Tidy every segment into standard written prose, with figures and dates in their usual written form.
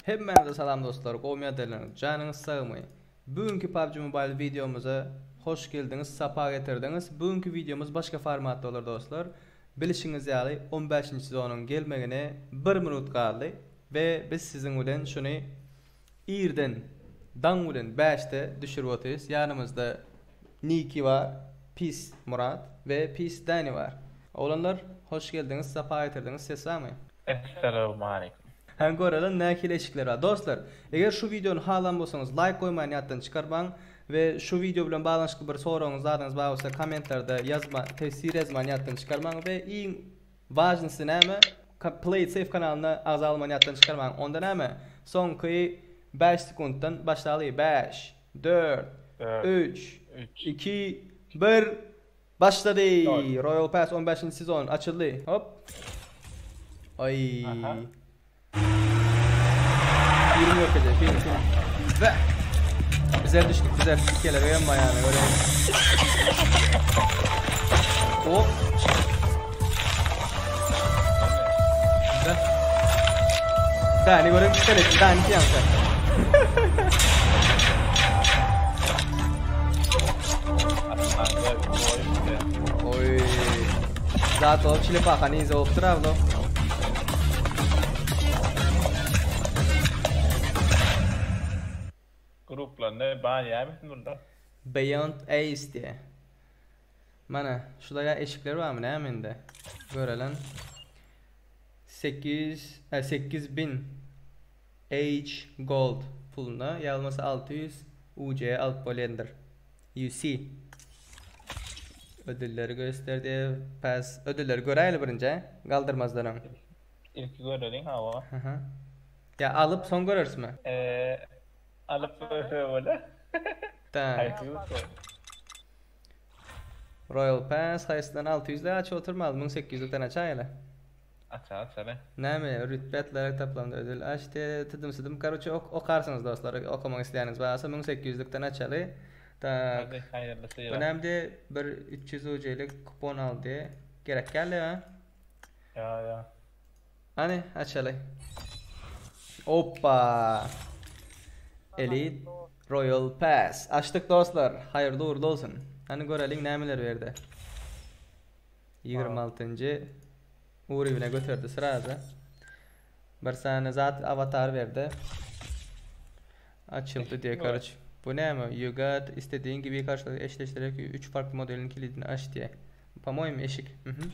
Hemmäňize salam dostlar, gowmy ýagdaýlaryňyz, janyňyz sagmy? Bu günki PUBG Mobile wideomyza hoş geldiňiz, sapa getirdiňiz. Bu günki wideomyz başga formatda bolar dostlar. Bilişiňiz ýaly 15-nji sezonyň gelmegine bir minut galdy we biz siziň bilen şuny irden daň bilen bäşde düşürip otyrys. Ýanymyzda Niki bar, Pis Murat we Pis Dani bar. Oglanlar hoş geldiňiz, sapa getirdiňiz, ses barmy? Essalawmaleýkum. Hany göreli nähili eşikler bar. Dostlar, eger şu wideony halan bolsaňyz laýk goýmany ýatdan çykarmaň we şu wideo bilen baglanyşykly bir soragyňyz zadyňyz bar bolsa kommentlarda ýazma teswir ýazmany ýatdan çykarmaň we iň Wažnysy näme? Play it safe kanalyna agza bolmany ýatdan çykarmaň. Onda näme? Soňky bäş sekuntdan başlaly. Bäş, dört, üç, iki, bir, başlady! Royal Pass on bäşinji sezon açyldy. Hop. Aý. Film görkezýär, film, film. Be! Bizler düşdük, bizler kelebek hem bar ýaly göreýin. Hop. Be. Dani gören pistolet, Dani kiýansa. Oy. Zat olup çilepaha ninja bolupdyr ablo. Gruplarynda bar ýa bunda. Beyond Ace diye. Mana şulara eşikler barmy näme indi? Görelen. 800 e, 8000 H gold puluna ýa bolmasa 600 UC alyp bolýandyr. UC. Ödülleri gösterdi. Pass. Ödülleri göräýeli birinji, galdyrmazdan öň. Ilki göreliň hawa. Aha. Ýa alyp soň görerismi? Eee alyp görse bolar. Tak. Haýsy ýurt? Royal Pass haýsydan 600 lä açyp oturmaly 1800-likden açaýaly. Aç aç hany. Näme rütbe atlarak taplamda ödül aç te tydım sydym karoçe ok okarsyňyz dostlar okamak isleýäniňiz barsa 1800-likden açaly. Tak. Hadi haýyrlysy Bu näme bir 300 UC-lik kupon aldy. Gerek geldi ha. Ýa ýa. Hany açaly. Oppa. Elite Royal Pass. Açdyk dostlar. Haýyrly uğurly bolsun. Hany göreliň nämeler berdi. 26-njy ugrybine göterdi sraza. Bir sany zat avatar berdi. Açyldy diye karıç. Bu näme? You got istediğin gibi karşılık eşleştirerek 3 farklı modelin kilidini aç diye. По-моему eşik. Mhm.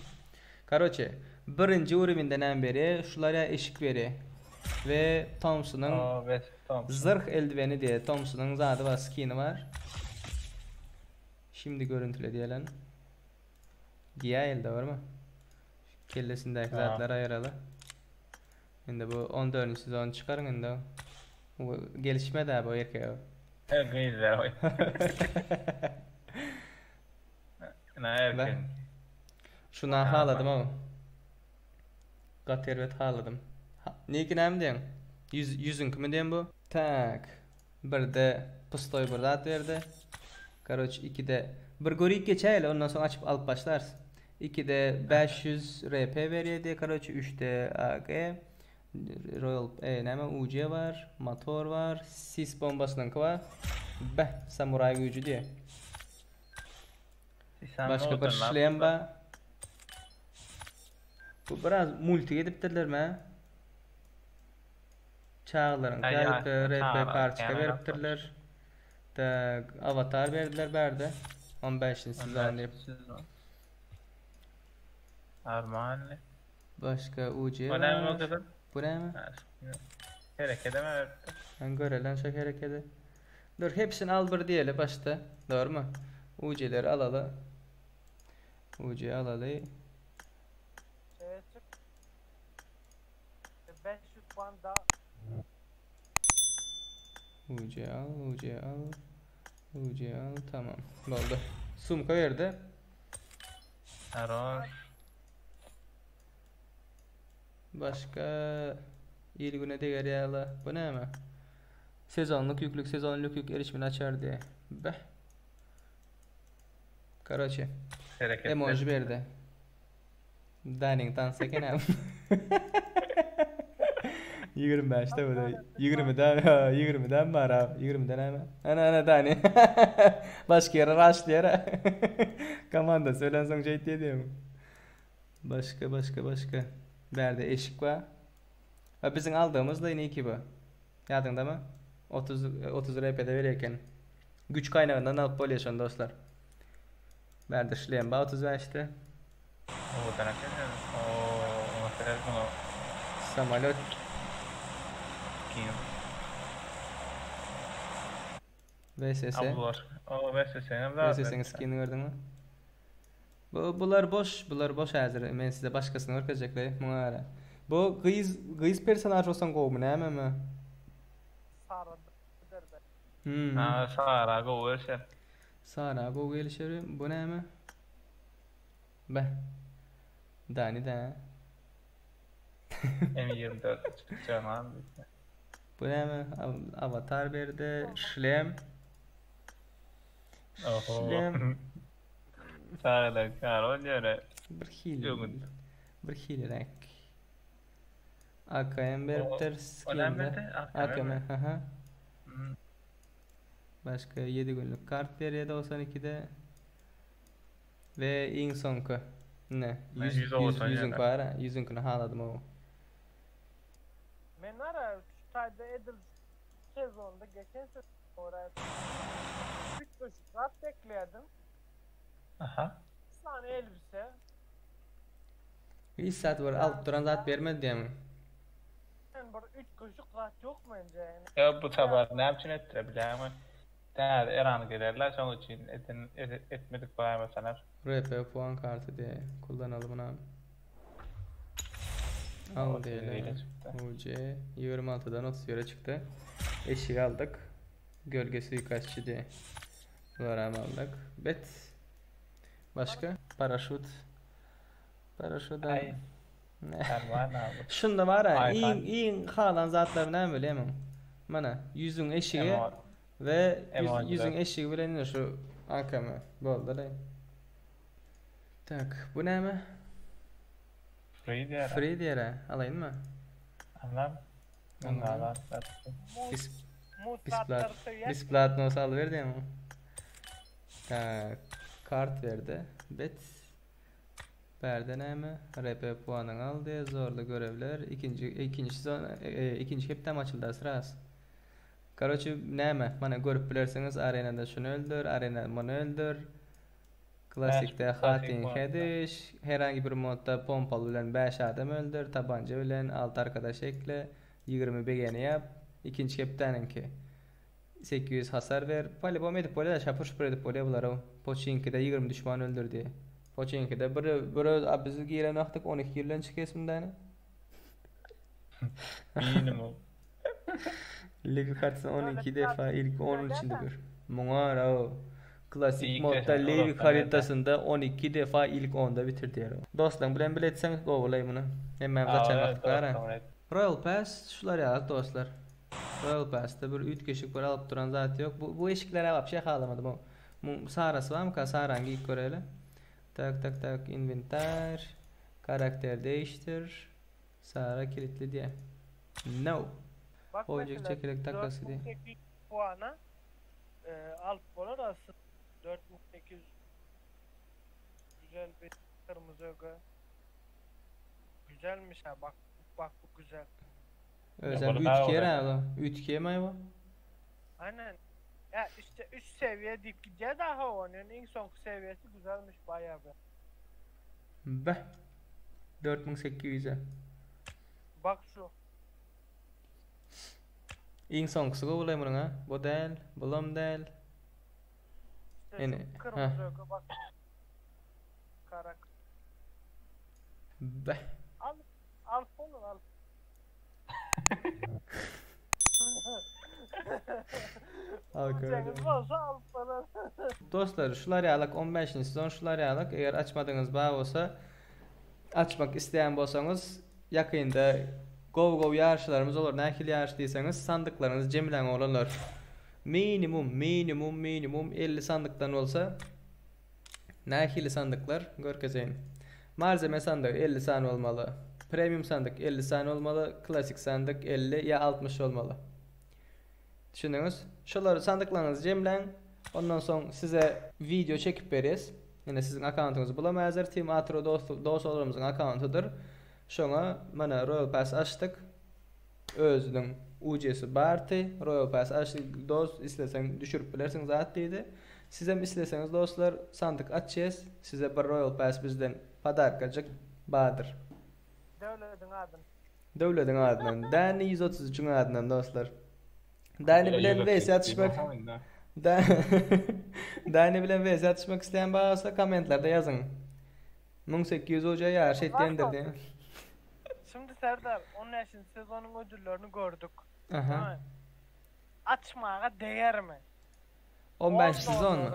Karoçe, birinji ugrybinde näme berýär? Şulara eşik berýär. We Thompsonyň zırh eldiveni diye Thompsonyň zady bar, skini bar. Şimdi görüntüle diýelen. Giýäýeli dogrymy? Kellesindäki zatlary aýyraly. Indi bu 14-nji sezony çykaryň indi. Bu gelişmedi bu erkege. Gyzlar oý. Na erkek. Şuna haladym o. Gaty erbet haladym. Niki näme diýeň? 100 100-üňkimi diýen bu? Tak. Birde pustoý bir zat berdi. Karoç ikide bir görüp geçäýeli ondan soň açyp alyp başlarys. Ikide 500 RP berýär karoç üçde AG Royal e, näme UC bar, motor bar, sis bombasynyňky bar. Beh, samuray güýji diýe. Başga bir şlem bar. Bu biraz multik edipdirler mä? Çagalaryň käbirde RP kartoçka beripdirler. Tak, avatar berdiler bärde. 15-nji sezon diýip. Armani. Başga UC Bu näme boldy? Bu näme? Hereket eme beripdir. Ben görelen şu hereketi. Dur hepsini al bir diýeli başda. Doğru mu? UC'leri alaly. UC alaly. Şeye çık. 500 puan daha UC al, UC al. UC al. Tamam. Boldy. Sumka berdi. Aroş. Başga il güne deger ýaly. Bu näme? Sezonluk ýüklük, sezonluk ýük erişimini açar diye. Beh. Karoçe. Emoji berdi. Daniň tansy eken hem. 25-de bu da. 20-de, 20-den bar abi. 20-de näme? Ana ana Dani. Başga ýere raşlaýar. Komanda söylän soň şeýt diýýär. Başga başga başga. Bärde eşik bar. Ha biziň aldygymyz da ine bu. Ýadyňdamy? 30 30 RP-de berýär eken. Güç kaýnagyndan alyp bolýar şony dostlar. Bärde şlem bar 35-de. Owadan eken ýöne. Oo, oňa seret muňa. Samolyot. Kim? VSS. Ablar. O VSS-niň zat. VSS-niň skinini gördüňmi? Bu bular boş, bular boş häzir. Men size başgasyny görkezjekle muňa gara. Bu gyz gyz personaž bolsaň gowumy nämemi? Sara derbe. Hmm. Ha, Sara gowy gelişer. Sara gowy gelişer. Bu näme? Be. Dani da. M24 çykacağım abi. Bu näme? Avatar berdi. Şlem. Oho. Şlem. Saradan kar ol ýöne. Bir hil. Öňün. Bir hilirek. AKM beripdir. O näme Skin'de. berdi? AKM AKM. mi? Aha. Hmm. Başka 7 günlük kart veriyor 92'de. Ve iň soňky. Ne? Ne, 100 100 100 olsun 100'ünkü ýöne. var ha. 100'ünkünü haladım o. Men ara şu taýda edil sezonda geçen sezon oraya 3 saat bekledim. Aha. Bir tane elbise. 100 saat var alıp duran zat bermedi diýemi? Yani bir 3 koşuk zat yok mu önce yani? Ya bu tabar ne için ettiler bilýärmi? Täze Eran gelerler şoň üçin eden et, etmedik baýmasalar. RP puan kartı diye kullanalım bunu abi. Al O diyelim. çıktı. UC 26'dan 31'e çıktı. Eşik aldık. Gölge suikastçı diye. Bunları aldık. Bet. Başka? Paraşüt. Paraşüt. Ay. Ne? Sen var ne abi? Şunda var ha, Ay, iň ben- iň halan zatlar näme bilýärmiň? Mana ýüzüň eşigi M10. we M14. ýüzüň eşigi bilen ine şu AKM boldy da. Tak, bu näme? Free diýär. Free diýär ha. Alaýyn mı? Anlam. Anlam. Anlam. Bis Mutlakları söyer. Bisplat olsa alıverdi ama. Tak, kart verdi. Bet. Berde näme? RP puanyny aldy. Zorlu görevler. İkinci ikinci sezon e, ikinci hepde açıldı sıras. Karoçi näme? Mana görüp bilersiňiz arenada şunu öldür, arena bunu öldür. Klasikte Bäş- klasik Hatin modda. Hediş, herhangi bir modda pompaly bilen 5 adam öldür, tabanca bilen 6 arkadaş ekle, 20 begeni yap. İkinci hepdäniňki 800 hasar ver. Polibom edip bolýar, şapur şupur edip bolýar bular. o. Poçinki'de 20 düşman öldür diye. Poçinki'de bir bir öz bizi giren wagtyk 12 ýyldan çykesimden. Minimum. Lego kartısını 12 defa ilk 10'un içinde gör. Muňa o. Klasik İlk modda defa, Levi uzaktan haritasında 12 defa ilk 10'da bitirdi ýer. Dostlar, bilen bile etseňiz gowulay bunu. Hemmemiz açan wagt bar. ha. Royal Pass şular ýaly dostlar. Royal Pass'ta bir üýtgeşik bir alyp duran zat ýok. Bu bu eşiklere bak şey halamadım o. Bu Sarası var mı ka Saran giyip göreli. Tak tak tak inventar karakter değiştir. Sara kilitli diye. No. Bak Oyuncak mesela çekerek takası diye. 4800 puana e, alt polar aslında 4800 güzel bir kırmızı öge. Güzelmiş ha bak bak bu güzel. Özel bunu daha 3 kere olacak. ha 3 kere mi bu? Aynen. Ya işte 3 seviye deyip gidiyor daha onun en son seviyesi güzelmiş bayağı be. Be. 4800'e. Bak şu. Iň soňkusy gowulay munuň ha. Bu däl, bulam däl. İşte Yani, şu kırmızı öge bak. Karak. Be. Al al onu al. Al Cengiz olsa al falan. Dostlar şular ýalyk 15. sezon şular ýalyk eger açmadyňyz bar bolsa açmak isteýän bolsaňyz ýakynda go go ýaryşlarymyz olur. Nähili ýaryş diýseňiz sandyklaryňyzy jemläň olanlar. Minimum minimum minimum 50 sandykdan bolsa nähili sandyklar görkezeýin. Malzeme sandygy 50 sany bolmaly. Premium sandyk 50 sany bolmaly, klasik sandyk 50 ýa 60 bolmaly. Düşündiňiz? Şolary sandyklaryňyzy jemläň. Ondan soň size wideo çekip berýäs. Ine siziň akkauntyňyzy bulam häzir Team Atro dost dostlarymyzyň akkauntydyr. Şoňa mana Royal Pass açdyk. Özüniň UC-si bardy. Royal Pass açdyk dost isleseň düşürip bilersiň zat diýdi. Sizem isleseňiz dostlar sandyk açýas. Size bir Royal Pass bizden podarkajyk bardyr. Döwlediň adyndan. Döwlediň adyndan. Dani 133-iň adyndan dostlar. Dani bilen vs atyşmak. Dani bilen vs atyşmak isleýän bar bolsa kommentlerde ýazyň. 1800 uja ýaryş etýändir diýen. Şimdi Serdar 15-nji sezonyň ödüllerini gördük. Aha. Açmaga değermi? 15 sezon mu?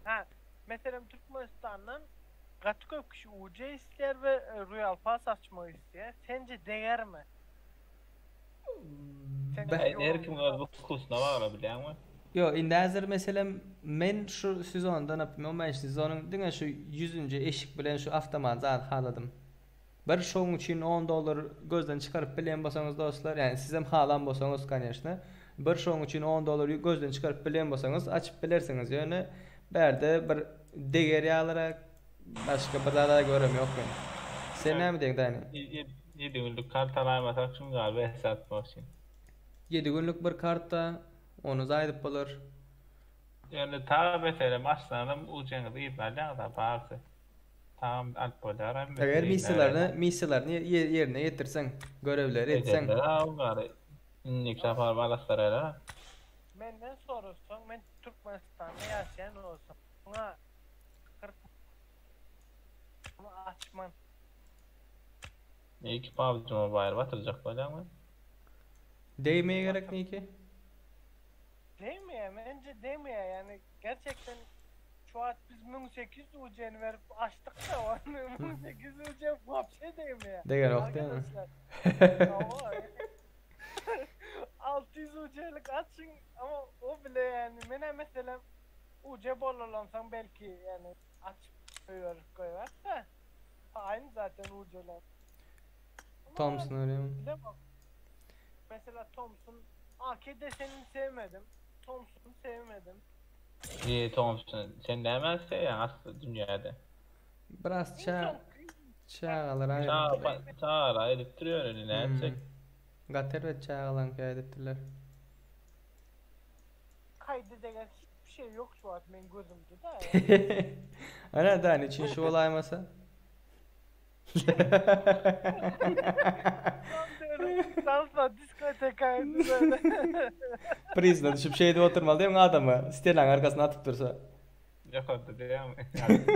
Ha, meselem Türkmenistandan gaty köp kişi UC isleýär we e, Royal Pass açmak isleýär. Sence değermi? Her kim öz wkusyna bagly bilýäňmi? Ýok, indi häzir meselem men şu sezonda naprimýer 15 sezonyň diňe şu 100-nji eşik bilen şu awtomat zady haladym. Bir şoň üçin 10 dollar gözden çykaryp bilýän bolsaňyz dostlar, ýagny sizem halan bolsaňyz koneşne, bir şoň üçin 10 dollar gözden çykaryp bilýän bolsaňyz açyp bilersiňiz. Ýöne bärde bir deger ýalyrak başga bir zada görem ýok men. Sen näme diýeň Dani? 7 günlük kart alaýmasak şuň ýaly bir hesap etmek üçin. 7 günlük bir kartda ony zaýdyp bolar. Ýöne ta meselem açsanam ujeňizi yzyna alýaňyz-a barysy. Tagam alyp bolýar hem. Eger missiýalaryny missiýalaryny ýerine ýetirseň, görevleri etseň. Eder-ä Indiki sapar balaslar-a. Menden sorasaň men Türkmenistanda ýaşaýan bolsam muňa 40 açman. Niki PUBG Mobile batyrjak bolýaňmy? Degmeye gerek Niki? Degmeýär, mence degmeýär yani gerçekten şu wagt biz 1800 UC-ni berip açdyk da ony 1800 UC вообще degmeýär. Degenok değil mi? Arkadaşlar. Hawa. 600 UC-lik açyň ama o bile yani menä meselem UC bolalansaň belki yani açyp goýber goýber de. Aynı zaten UC'ler. Ama Thompson öyle mi? Bilemem. Mesela Thompson AK desenini sevmedim. Thompson'u sevmedim. Niye Thompson? Sen näme sevýäň asly dünýäde? Biraz En ça çok çagalar aýrypdyr. Çaga çaga edip duruyor öyle ne Hmm. etjek? Gaty erbet çagalaňky aýdypdyrlar. kayda değer hiçbir şey yok şu an benim gözümde de. Yani. Ana da niçin şu olaymasa? Tam diyorum. Salsa diskoteka böyle. Prizine düşüp şeyde oturmaly diýen adamy stelaň arkasyna atyp dursa. Ýokarda diýýärmi?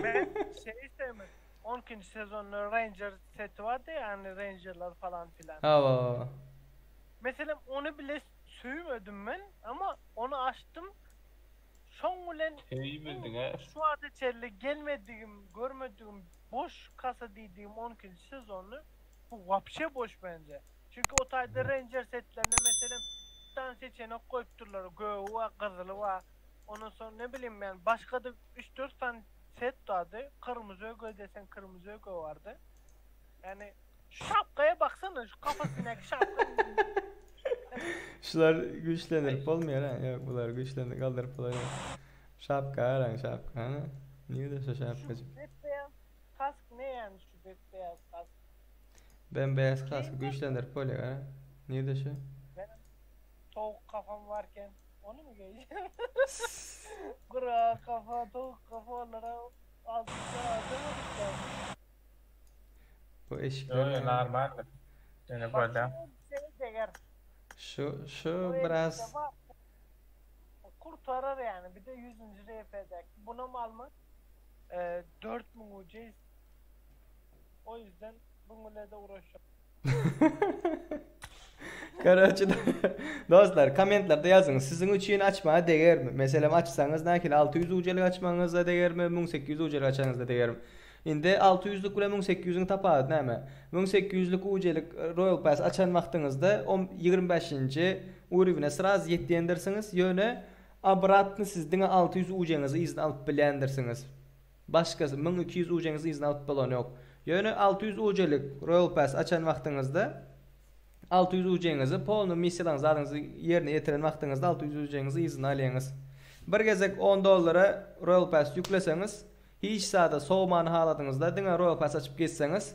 Ben şeyi sevmedim. 12. sezonda Ranger seti vardı ya hani Ranger'lar falan filan. Hawa. Mesela onu bile sevmedim ben ama onu açtım. Son ulen Söýmediň ha. şu an içeri gelmediğim, görmediğim boş kasa dediğim 12. sezonu bu vapşe boş bence. Çünkü o tayda Ranger setlerine mesela bir tane seçenek koyup dururlar. Göğü var, kızılı var. Ondan sonra ne bileyim yani başka da 3-4 tane set vardı. Kırmızı ögö desen kırmızı ögö vardı. Yani şu şapkaya baksana şu kafasındaki şapka. Şular güçlendirip bolmaýar ha. Ýok, bular güçlendirip galdyryp bolýar. Şapka araň şapka. Ha? Nirede şu şu şapkajyk? bembeyaz kask ne yani şu bembeyaz kask? Bembeyaz kaskı Giyinmez güçlendirip bolýar ha. Nirede şu? Benim tavuk kafam varken onu mu giyeceğim? Kura kafa, tavuk kafa onlara altında harcamadık yani. Bu Ýok, eşikler normal. Ýöne Bak şu bolýar. elbiseye değer. Şu O şu elbise biraz var. Kurtarır yani. Bir de 100. RF'de. Buna mı almak? Ee, 4000 UC. O yüzden bununla da uğraşıyorum. Karaçy dostlar kommentlerde ýazyň siziň üçin açmaga degermi? Meselem açsaňyz nähili 600 ujelik açmagyňyza degermi? 1800 ujelik açanyňyzda degermi? Indi 600-lük bilen 1800-üň tapawudy näme? 1800-lük ujelik Royal Pass açan wagtyňyzda 25-nji urovne sraz ýetýändirsiňiz, ýöne obratny siz diňe 600 ujeňizi yzyna alyp bilýändirsiňiz. Başgasy 1200 UC-ňizi yzyna alyp bolanok. Ýöne 600 UC-lik Royal Pass açan wagtyňyzda 600 UC-ňizi polny missiýalaryňyzy zadyňyzy ýerine ýetiren wagtyňyzda 600 UC-ňizi yzyna alýaňyz. Bir gezek 10 dollara Royal Pass ýükleseňiz, hiç zada sowman halatyňyzda diňe Royal Pass açyp gezseňiz,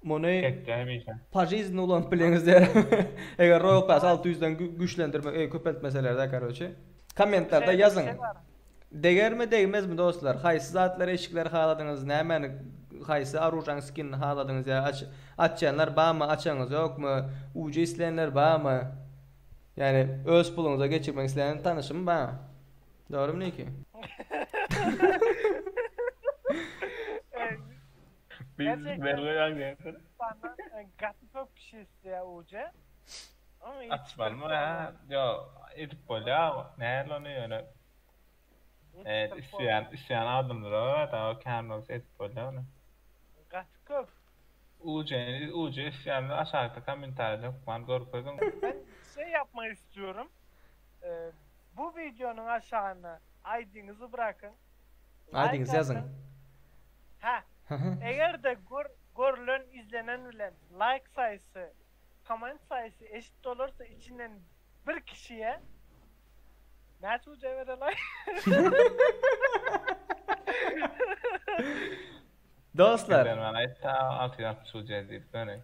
muny Çekdi hemişe. Požizny ulanyp bilýäňiz diýer. Eger Royal Pass 600-den güýçlendirme, e, köpeltmeseler-de, karoçe. Kommentlarda Şeýle bir ýazyň. şey bar. Degermi, degmezmi dostlar? Haýsy zatlary, eşikleri haladyňyz, nämäni, haýsy oružaň skinini haladyňyz ýa aç, açýanlar barmy, açaňyz ýokmy, ujy isleýänler barmy? Ýani öz puluňyza geçirmek isleýän tanyşym bar. Dogrymy Niki? Biz Gerçekten belli ýagdaýdyr. bana gaty köp kişi isleýär UC. Ama Açmalymy yetiştirip ha? bolmaz. Ýo, edip bolýar. Näl ony ýöne Evet, Yetiştirip isleýän bolmaz. isleýän adamlara da kän bolsa edip bolýar ony. Gaty köp. UC UC isleýänler aşakda kommentariýada hökman görkeziň. Ben şey yapmak istiyorum. Ee, bu videonun aşağına ID'nizi bırakın. Like Aýdyňyz ýazyň. atın. Ha, eğer de gör, görülen izlenen bilen like sayısı, comment sayısı eşit olursa içinden bir kişiye Näçe UC bereli? Dostlar, Bermän aýtda 660 UC diýip ýöne.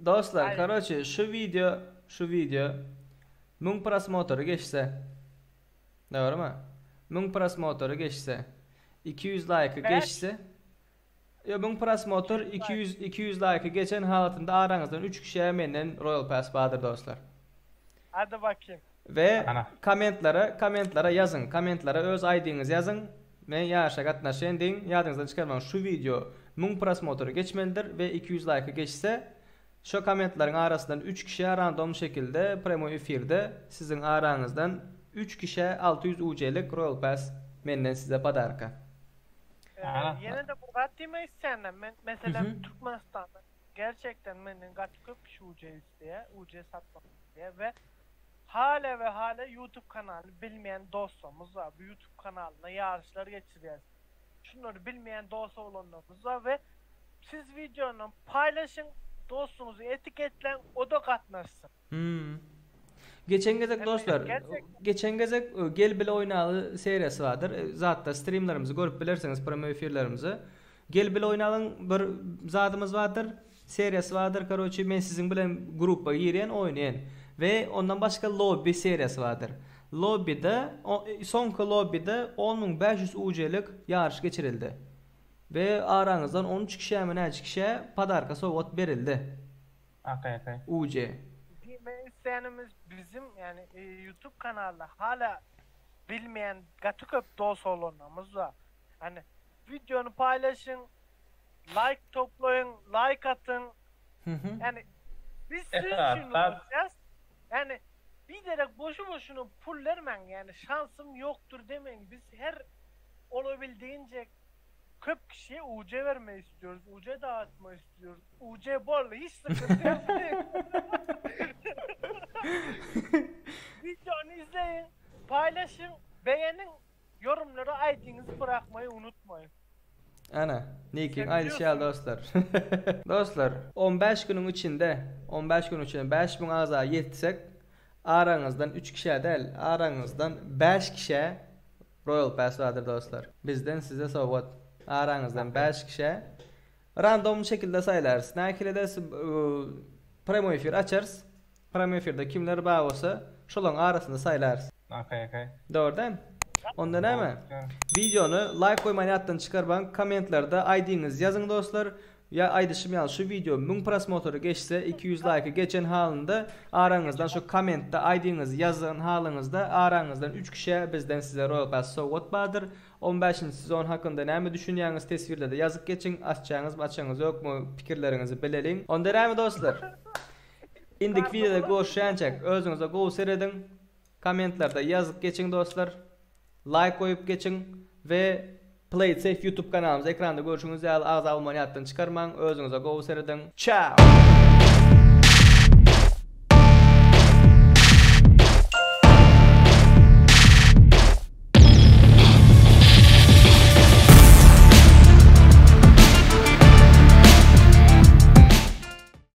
dostlar, Aý. karoçe, şu video, şu video 1000 prosmotory geçse, dogrymy? 1000 prosmotory geçse, 200 like Bäş. geçse, Ýa 1000 prosmotr 200 like. 200 200 like geçen halatynda araňyzdan 3 kişiye menden Royal Pass bardyr dostlar. Hadi bakayım. We Ana. kommentlere kommentlere ýazyň. Kommentlere öz ID'ňizi ýazyň. Men ýaryşa gatnaşaýyn diýiň. Ýadyňyzdan çykarmaň şu video 1000 prosmotry geçmelidir we 200 like geçse şu kommentleriň arasyndan 3 kişiye random şekilde premo efirde siziň araňyzdan 3 kişiye 600 UC-lik Royal Pass menden size podarka. Ee, Ana. yine de bu diýmek isleýän men mesela Mhm. Türkmenistan'da gerçekten menden gaty köp kişi UC isteýär, UC satmak isteýär we hala ve hala YouTube kanalyny bilmeýän dostlarymyz bar. Bu YouTube kanalyna ýaryşlar geçirýär. Şunları bilmeýän dost olanlarymyz bar we siz videonu paylaşın, dostunuzu etiketleyin, o da gatnaşsyn. Hmm. Geçen gezek Yani dostlar, gerçekten geçen gezek Gel Bile Oynaly seriyası bardyr. Zatda streamlerimizi görüp bilersiňiz, premo efirlerimizi. Gel Bile Oynalyň bir zadymyz bardyr, seriyası bardyr. Karoçe, men siziň bilen gruppa girýän, oýnaýan. We ondan başga lobby seriyası bardyr. Lobbyde, soňky lobbyde 10500 UC-lik ýaryş geçirildi. We araňyzdan 13 kişiye mi näçe kişiye podarka sowgat berildi. Okay, okay. UC. Diýmek isleýänimiz bizim yani YouTube kanalda hala bilmeýän gaty köp dost olanlarymyz bar. Hani videonu paylaşın, like toplaýyn, like atyn. Hı. Yani biz siz Evet, için ben- uğraşacağız. Yani biderek boşu boşuna pul vermen yani şansım yoktur demeyin. Biz her olabildiğince köp kişiye UC vermeyi istiyoruz. UC dağıtma istiyoruz. UC bol hiç sıkıntı yok. Videonu izleyin, paylaşın, beğenin, yorumlara ID'nizi bırakmayı unutmayın. Ana, Nikin Sen aýdyşy ýaly dostlar. Dostlar, 15 günüň içinde, 15 gün içinde 5000 agza ýetsek, araňyzdan 3 kişiye däl, araňyzdan 5 kişiye Royal Pass bardyr dostlar. Bizden size sowgat. Araňyzdan 5 kişiye random şekilde saýlarys. Näkile de premo efir açarys. Premo efirde kimler bar bolsa, şolaryň arasynda saýlarys. Okay, okay. Dogry däl? Onda näme? Videony like goýmaýan ýatdan çykarmaň, kommentlerde ID'ňizi ýazyň dostlar. Ýa aýdyşym ýaly şu video 1000 prosmotory geçse 200 like geçen halynda araňyzdan şu kommentde ID'ňizi ýazan halyňyzda araňyzdan 3 kişiye bizden size Royal Pass sowgat bardyr. 15. sezon hakynda näme düşünýäňiz teswirlerde ýazyp geçiň, açjaňyz, açaňyz ýokmy pikirleriňizi bileliň. Onda näme dostlar? Indik videoda görüşýänçek özüňize gowy serediň. Kommentlerde ýazyp geçiň dostlar. Like goýup geçiň we Play It Safe YouTube kanalymyz ekranda görüşüňiz ýaly agza bolmaýan ýatdan çykarmaň. Özüňize gowy serediň. Ciao.